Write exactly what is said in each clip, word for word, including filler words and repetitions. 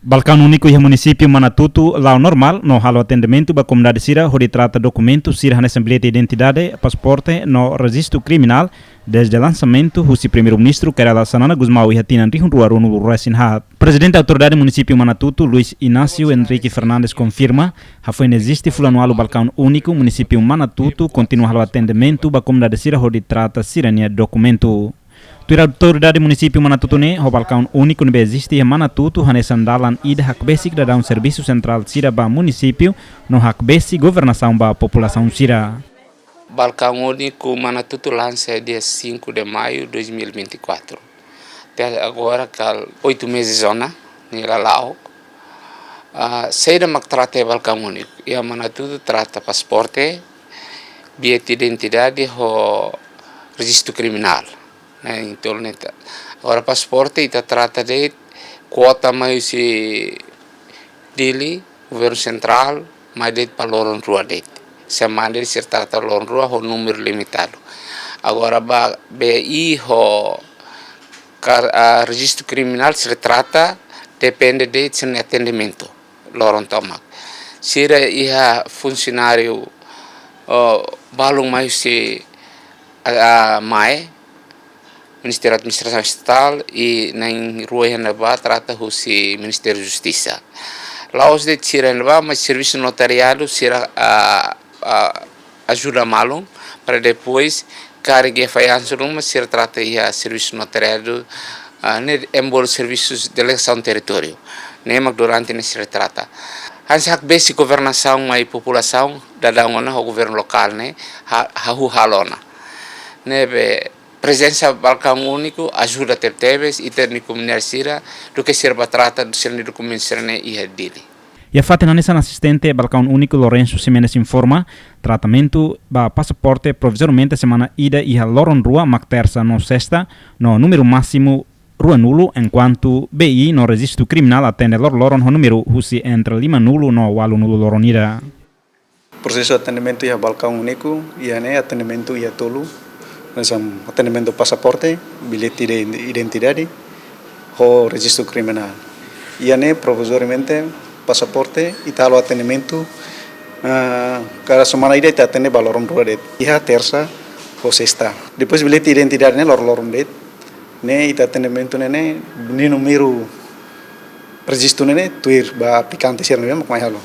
Balkaun úniku iha munisípiu Manatutu la'o normál no halo atendimentu ba komunidade sira hodi trata dokumentu sira hanesan bilhete identidade, pasaporte no rejistu kriminál, dezde lansamentu husi Primeiru-Ministru Kay Rala Xanana Gusmão iha tinan rihun rua ruanulu resin haat. Prezidente Autoridade Munisípiu Manatutu, Luis Inácio Henrique Fernandes, konfirma, hafoin eziste fulan ualu balkaun úniku, munisípiu Manatutu kontinua halo atendimentu ba komunidade sira hodi trata sira-nia dokumentu. Tuir Autoridade Munisípiu Manatutu ne'e, ho balkaun úniku ne'ebé eziste iha Manatutu hanesan dalan ida hakbesik daudaun servisu sentrál sira ba munisípiu no hakbesik governasaun ba populasaun sira. Balkaun úniku Manatutu lansa dia cinco de maio dois mil e vinte e quatro. Até agora, kala oito meses ona, nia la la'o. Ah, saida mak trata iha balkaun úniku? Iha Manatutu trata pasaporte, bilhete identidade ho rejistu kriminál. Ne'e, entaun, ne'e ta-, agora pasaporte ita trata de'it kuota mai husi Dili, governu sentrál, mai de'it ba loron rua de'it. Semana de'it sira trata loron rua ho númeru limitadu. Agora ba B I ho kar-, ah, rejistu kriminál sira trata, depende de'it sira-nia atendimentu loron tomak. Sira iha funsionáriu, oh, balun mai husi, ah, ah, MAE, Ministériu Administrasaun Estatál, i na'in rua iha ne'ebá trata husi Ministériu Justisa. La'ós de'it sira iha ne'ebá, mas servisu notariadu sira, ah, ah, ajuda malu, para depois, karik iha fallansu ruma, sira trata iha servisu notariadu, ah, ne'e envolve servisu delegasaun territóriu. Ne'e mak durante ne'e sira trata. Hanesan hakbesik governasaun mai populasaun, daudaun ona ho governu lokál ne'e, ha-, hahú halo ona. Ne'ebé prezensa balkaun úniku ajuda tebetebes ita-nia komunidade sira, duké sira bá trata sira-nia dokumentu sira-ne'e iha Dili. Iha fatin hanesan, asistente balkaun úniku Lourenço Ximenes informa, tratamentu ba pasaporte provizoriamente semana ida iha loron rua, mak tersa no sesta, no númeru másimu ruanulu, enkuantu B I no rejistu kriminál atende loroloron ho númeru husi entre limanulu no ualunulu loron ida. Prosesu atendimentu iha balkaun úniku, iha ne'e atendimentu iha tolu, hanesan atendimentu pasaporte, bilhete de identidade, ho rejistu kriminál. Iha ne'e provizoriamente pasaporte, ita halo atendimentu, ah, kada semana ida ita atende ba loron rua de'it. Iha tersa ho sesta. Depois bilhete identidade ne'e loroloron de'it. Ne'e ita atendimentu ne'e, ne'e, nia númeru rejistu ne'e, ne'e tuir ba aplikante sira ne'ebé mak mai halo.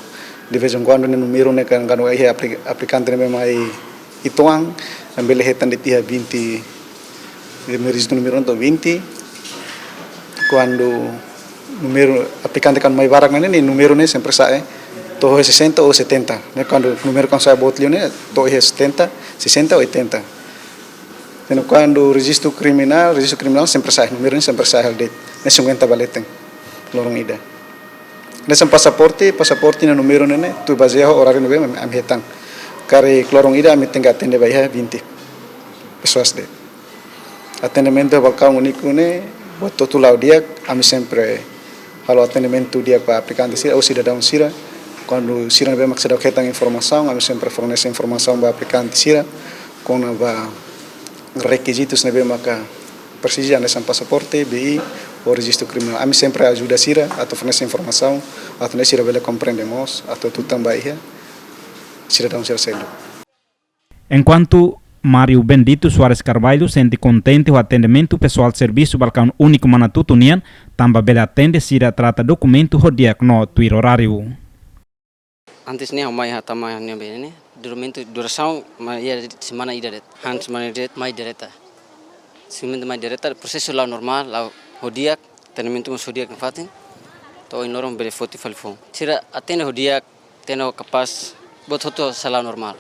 De vez em quando nia númeru ne'e kan, kan iha apli-, aplikante ne'ebé mai uitoan, ami bele hetan de'it iha vinte, nia rejistu númeru ne'e to'o vinte. Kuandu númeru aplikante kan mai barak ne'e, ne'e númeru ne'e sempre sa'e to'o sessenta ou setenta. Ne'e kuandu númeru kan sa'e boot liu ne'e to'o setenta, sessenta ou oitenta. Entaun kuandu rejistu kriminál, rejistu kriminál sempre sa'e, númeru ne'e sempre sa'e hela de'it. Ne'e cinquenta ba leten loron ida. Hanesan pasaporte, pasaporte nia númeru ne'e, ne'e tuir bazeia ho oráriu ne'ebé ami hetan. Karik loron ida ami tenke atende ba iha vinte pessoas de'it. Atendimentu balkaun úniku ne'e, buat hotu la'o di'ak, ami sempre halo atendimentu di'ak ba aplikante sira ou sidadaun sira. Kuandu sira ne'ebé mak seidauk hetan informasaun, ami sempre fornese informasaun ba aplikante sira kona-ba rekizitus ne'ebé maka presiza, hanesan pasaporte, B I, ou rejistu kriminál. Ami sempre ajuda sira atu fornese informasaun, atu nune'e sira bele komprende mós, atu tutan ba iha sidadaun sira seluk. Enkuantu Mário Bendito Soares Carvalho sente kontente ho atendimentu pesoál servisu balkaun úniku Manatutu nian, tanba bele atende sira trata dokumentu ho di'ak no tuir oráriu. Antes ne'e ha'u mai hatama ne'e bene ne'e, duramentu durasaun mai iha semana ida de'it, han semana ida de'it mai direta. Simplesmente mai direta, prosesu la'o normál, la'o ho di'ak, atendimentu mós ho di'ak nafatin. To'o ohin loron bele foti fali foun. Sira atende ho di'ak, atende ho kapás, buat hotu sa'e la'o normál.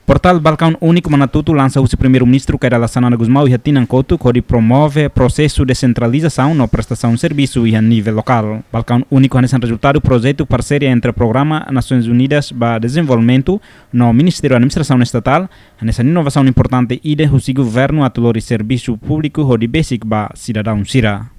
Portál Balkaun Úniku Manatutu lansa husi Primeiru-Ministru Kay Rala Xanana Gusmão iha tinan kotuk hodi promove prosesu desentralizasaun no prestasaun servisu iha nivel lokál. Balkaun Úniku hanesan rezultadu projetu parseria entre Programa Nasoins Unidas ba Dezenvolvimentu no Ministériu Administrasaun Estatál, hanesan inovasaun importante ida husi governu atu lori servisu públiku hodi besik ba sidadaun sira.